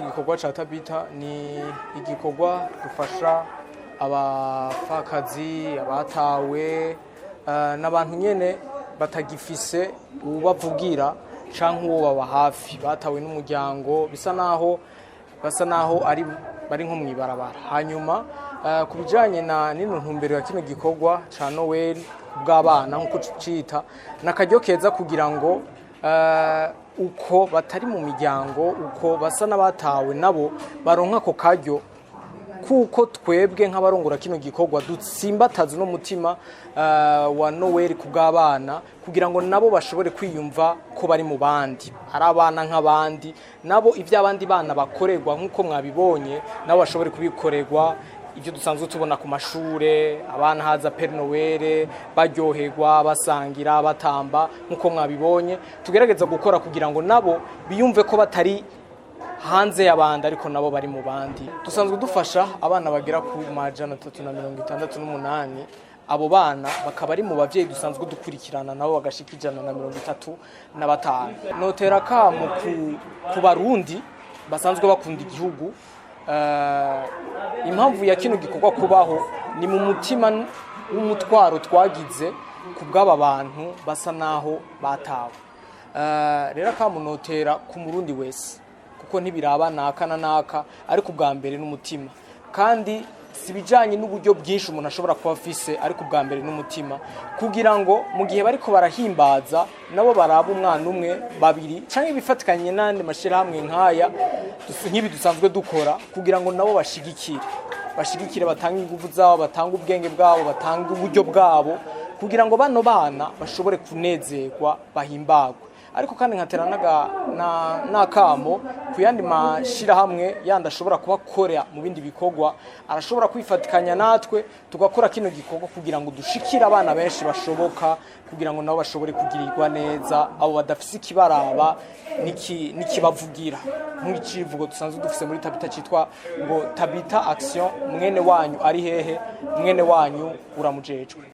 Igikorwa ca Tabita ni igikorwa dufasha abapfakazi, abatawe, n'abantu nyene batagifise uwubavugira canke uwo baba hafi, batawe n'umuryango, bisa naho basa naho ari bari nko mw'ibarabara. Hanyuma ku bijanye na nino ntumbero ya kino gikorwa ca Noel bw'abana, nkuko tucita, n'akaryo keza kugira ngo uko batari mu miryango, uko basa n'abatawe, nabo baronka ako karyo, kuko twebwe nk'abarongora kino gikorwa dutsimbataza uno mutima wa Noel ku bw'abana, kugira ngo nabo bashobore kwiyumva ko bari mu bandi, ari abana nk'abandi, nabo ibyo abandi bana bakorerwa, nk'uko mwabibonye, nabo bashobore kubikorerwa. Ibyo dusanzwe tubona ku mashure, abana haza Père Noël, baryoherwa, basangira, batamba, nk'uko mwabibonye, tugerageza gukora kugira ngo nabo biyumve ko batari hanze y'abandi, ariko nabo bari mu bandi. Dusanzwe dufasha abana bagera ku 368. Abo bana bakaba ari mu bavyeyi dusanzwe dukurikirana, nabo bagashika 135. Notera kamo ku Barundi basanzwe bakunda igihugu. Impamvu ya kino gikorwa kubaho ni mu mutima w'umutwaro twagize ku bw'aba bantu basa naho batawe. Rero akamunotera ku Murundi wese, kuko ntibiraba naka na naka, ariko ubwa mbere n'umutima, kandi si ibijyanye n'uburyo bwinshi umuntu ashobora kuba afise, ariko ubwa mbere n'umutima, kugira ngo mu gihe bariko barahimbaza nabo baraba umwana umwe, babiri, canke bifatikanye n'andi mashyirahamwe nk'aya, nk'ibi dusanzwe dukora, kugira ngo nabo bashigikire, batange ingufu zabo, batange ubwenge bwabo, batange uburyo bwabo, kugira ngo bano bana bashobore kunezerwa, bahimbagwe. Ariko kandi nkatera n'akamo ku yandi mashirahamwe yandi ashobora kuba akora mu bindi bikorwa, arashobora kwifatikanya natwe tugakora kino gikorwa, kugira ngo dushikire abana benshi bashoboka, kugira ngo nabo bashobore kugirirwa neza, abo badafise ikibaraba n'ikibavugira, nk'icivugo dusanzwe dufise muri Tabita citwa ngo "Tabita Action, mwene wanyu ari hehe? Mwene wanyu uramujejwe."